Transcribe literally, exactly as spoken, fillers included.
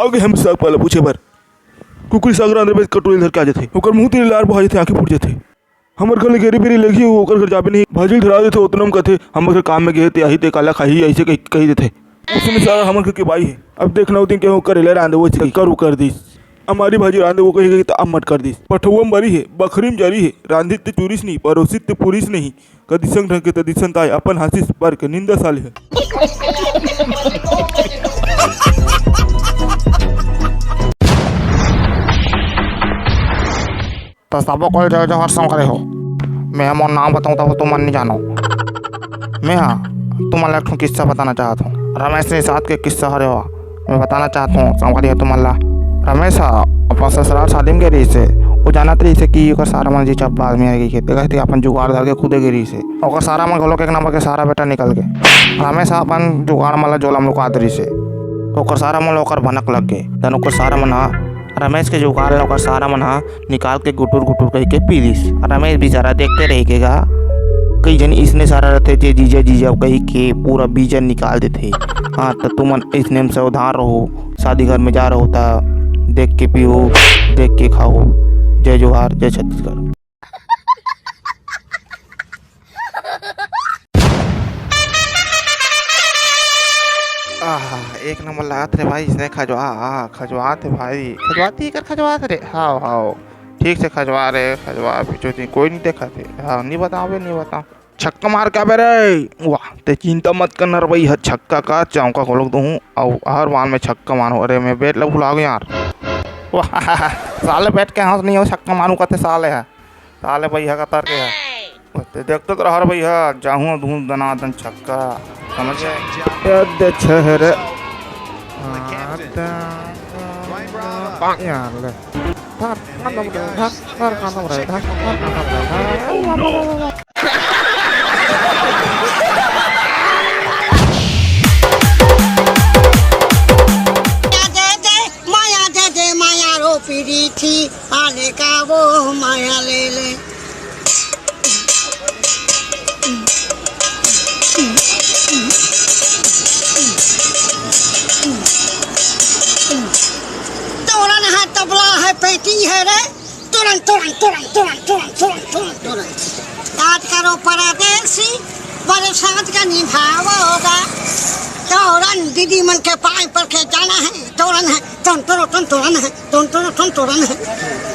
आगे हम साग पाला पूछे बर। कुकरी साग रांधे बर कटोरी धर के आ जाथे। ओकर मुंह तीर लार बोहा जाथे, आंखी फूट जाथे। हमर घर ले गेरी बेरी लगही, ओकर घर जाबे नहीं। भाजी ल धरा देथे, ओतनो म कथे, "हमर घर काम में गे हे, ते आही, ते काला खाही?" अइसे कही, कही देथे। उसने सारा हमर घर के बाई हे। अब देखना, ओ दिन के हो करेला रांधे, वो करू कर दिस। अमारी भाजी रांधे, वो कही गई, त अब मत कर दिस। पठौआ म बरी हे, बखरी म जरी हे, रांधित ते चूरिस नहीं, परोसित ते पुरिस नहीं। कदी संग ढंग के, तदी संताय, अपन हासिस पर के निंदा साले हे। त सबो कोई जय जोहार संग करे हो। मैं मोर नाम बताऊं तब तुमन नहीं जानो। मैं हा तुमन ला एक ठो किस्सा बताना चाहत हूँ। रमेश निषाद के किस्सा हरे हो। मैं बताना चाहत हूँ संगवारी हो तुमन ला। रमेश हा अपन ससुराल शादी में गे रहिस हे। वो जानत रहिस हे कि ओकर सारा मन जी चब्बा आदमी आ गई हे। तेकर सेती अपन जुगाड़ धर के खुदे गे रहिस हे। ओकर सारा मन घलो एक नंबर के सारा बेटा निकल गे। रमेश हा अपन जुगाड़ मन ला झोला में लुका दे रहिस हे। ओकर सारा मन ला ओकर भनक लग गे। तन ओकर सारा मन हा रमेश के जुगाड़ ला ओकर सारा मन हा निकाल के गुटुर गुटुर कहि के पी लिस। रमेश बेचारा देखते रहि गे गा। कई झन इसने सारा रथे जे जीजा जीजा कहि के पूरा बीजन निकाल देथे। हाँ, त तुमन इसने म सावधान रहो, शादी घर में जा रहो त देख के पीहू, देख के खाहू। जय जोहार, जय छत्तीसगढ़। आहा, एक नंबर लागत रे भाई, इसने खजवा, आ, खजवात हे भाई, खजवाती कर खजवात रे, हाव, हाव, ठीक से खजवा रे, खजवा, पीछू ती कोई नहीं देखा थे, हाँ, नहीं बताओ बे, नहीं बताओ। छक्का मार के आबे रे, वाह, ते चिंता मत कर नरबई, ह छक्का का चौका खोलक दूहूँ, अउ हर बार में छक्का मारो, अरे मैं बैट ला भुला गया यार, वाह, साले बैट के हाथ नहीं हो, छक्का मारू कहते साले है। साले भैया का तर के है। ते देखते तो रह रे भैया, जाहूं धूं दना दन छक्का। समझ गए? ये दे छे रे। हाँ, ता-, यार ले। धर, कांदम रे, धर, धर, कांदम रे, धर, धर, कांदम रे, धर। माया दे दे, माया दे दे, माया रो पीड़ी थी, आने का वो माया ले ले। तोरन है, तबला है, पेटी है रे। तोरन, तोरन, तोरन। याद करो परदेसी, बरसात का निभाओगा। तोरन दीदी मन के पाए पर के जाना है। तोरन है, टन टन टन तोरन है, टन टन टन तोरन है।